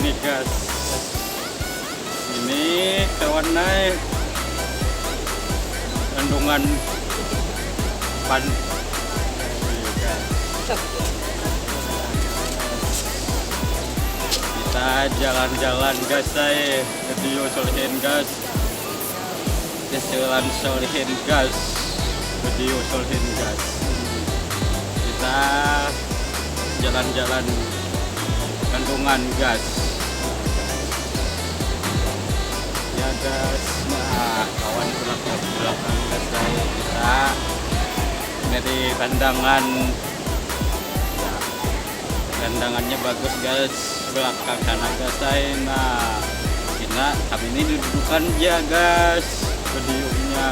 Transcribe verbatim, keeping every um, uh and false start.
Nih guys, ini kawan naik landungan pan. Kita jalan-jalan guys, saya video solihin guys. Jalan solihin guys, video solihin guys. Kita jalan-jalan landungan guys. Ya guys, nah kawan belakang belakang guys, dari kita dari pandangan, nah, pandangannya bagus guys, belakang sana guys, saya nah kita kami ini dudukan ya guys, videonya.